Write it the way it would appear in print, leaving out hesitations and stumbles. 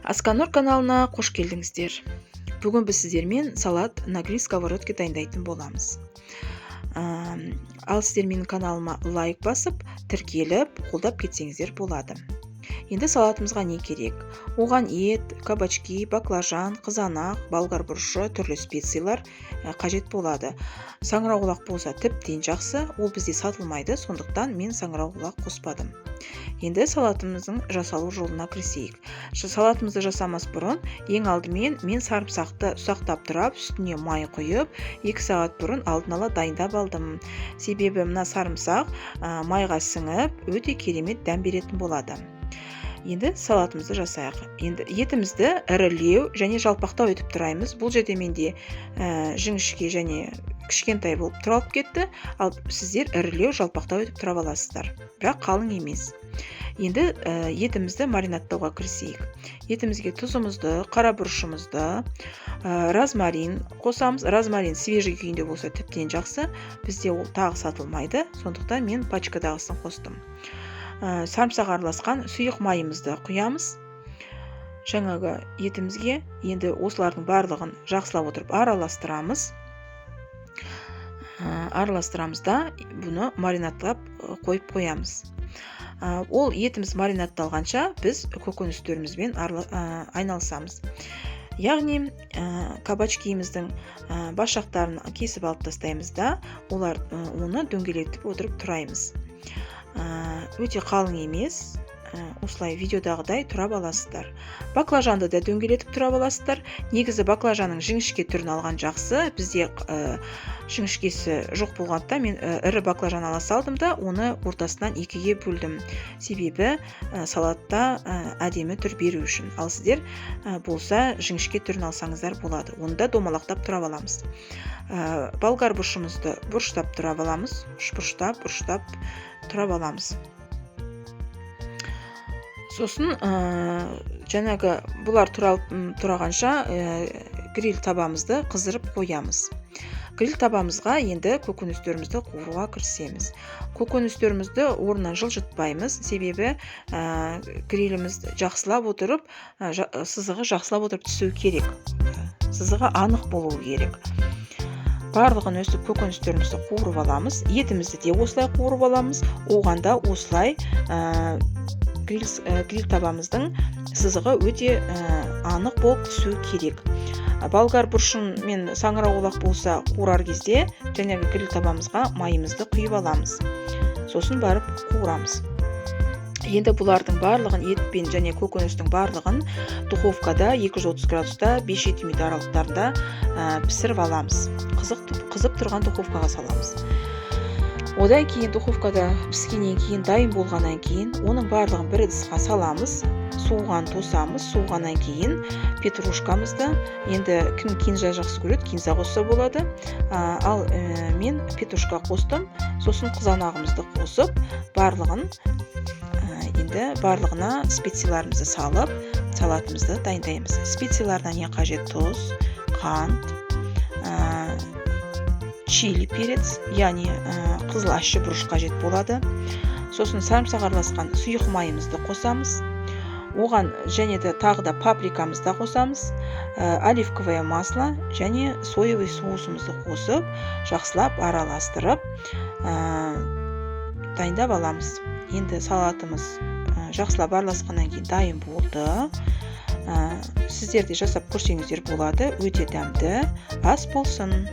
Асканур каналына қош келдіңіздер! Бүгін біз сіздермен салат на гриль сковородке дайындайтын боламыз. Ал сіздер менің каналыма лайк басып, тіркеліп, қолдап кетсеңіздер болады. Енді салатымызға не керек? Оған ет, кабачки, баклажан, қызанақ, болгар бұрышы, түрлі специялар қажет болады. Саңырауқұлақ болса, тіптен жақсы. Ол бізде сатылмайды, сондықтан мен саңырауқұлақ қоспадым. Енді салатымыздың жасалу жолына кірісейік. Салатымызды жасамас бұрын, ең алдымен мен сарымсақты ұсақтап турап, үстіне май құйып, 2 сағат бұрын алдын ала дайындап алдым. Себебі мына сарымсақ майға сіңіп, өте керемет дәм беретін болады. Енді салатымызды жасайық. Енді етімізді ірілеу және жалпақтау етіп тураймыз. Бұл жерде менде жіңішке және кішкентай болып туралып кетті. Ал сіздер ірілеу, жалпақтау етіп турап аласыздар, бірақ қалың емес. Енді етімізді маринадтауға кірісейік. Етімізге тұзымызды, қара бұрышымызды, розмарин қосамыз. Розмарин свежий күйінде болса, тіптен жақсы. Бізде ол тағы сатылмайды, сондықтан мен пачкадағысын қостым. Сарымсақ араласқан сұйық майымызды құямыз жаңағы етімізге. Енді осылардың барлығын жақсылап отырып араластырамыз. Араластырамыз да, бұны маринадтап қойып қоямыз. Ол етіміз маринадталғанша, біз көкөністерімізбен айналысамыз. Яғни кабачкиіміздің бас жақтарын кесіп алып тастаймыз да, олар оны дөңгелетіп отырып тураймыз. Өте қалың емес, осылай видеодағыдай турап аласыздар. Баклажанды да дөңгелетіп турап аласыздар. Негізі баклажанның жіңішке түрін алған жақсы. Бізде жіңішкесі жоқ болғандықтан, мен ірі баклажан ала салдым да, оны ортасынан екіге бөлдім. Себебі салатта әдемі түр беру үшін. Ал сіздер болса, жіңішке түрін алсаңыздар болады. Оны да домалақтап турап аламыз. Болгар бұрышымызды бұрыштап турап аламыз, үшбұрыштап, бұрыштап турап аламыз. Сосын жаңағы бұлар турағанша, гриль табамызды қыздырып қоямыз. Гриль табамызға енді көкөністерімізді қуыруға кірісеміз. Көкөністерімізді орнынан жылжытпаймыз, себебі гриліміз жақсылап отырып, сызығы жақсылап отырып түсу керек, сызығы анық болуы керек. Барлығын өстіп көкөністерімізді қуырып аламыз. Етімізді де осылай қуырып аламыз. Оған да осылай гриль табамыздың сызығы өте анық болып түсуі керек. Болгар бұрышын мен саңырауқұлақ болса, қуырар кезде жаңағы гриль табамызға майымызды құйып аламыз, сосын барып қуырамыз. Енді бұлардың барлығын, ет пен және көкөністің барлығын духовкада 230 градуста 5-7 минут аралықтарында пісіріп аламыз. Қызып тұрған духовкаға саламыз. Одан кейін, духовкада піскеннен кейін, дайын болғаннан кейін, оның барлығын бір ыдысқа саламыз, суыған тосамыз. Суығаннан кейін петрушкамызды, енді кім кинза жақсы көреді, кинза қосса болады, ал мен петрушка қостым. Сосын қызанағымызды қосып, барлығын енді барлығына специяларымызды салып, салатымызды дайындаймыз. Специяларына не қажет? Тұз, қант, чили перец, яғни қызыл ащы бұрыш қажет болады. Сосын сарымсақ араласқан сұйық майымызды қосамыз. Оған және де тағы да паприкамызды да қосамыз, оливковое масло және соевый соусымызды қосып, жақсылап араластырып, дайындап аламыз. Енді салатымыз жақсылап араласқаннан кейін дайын болды. Сіздер де жасап көрсеңіздер болады, өте дәмді ас болсын.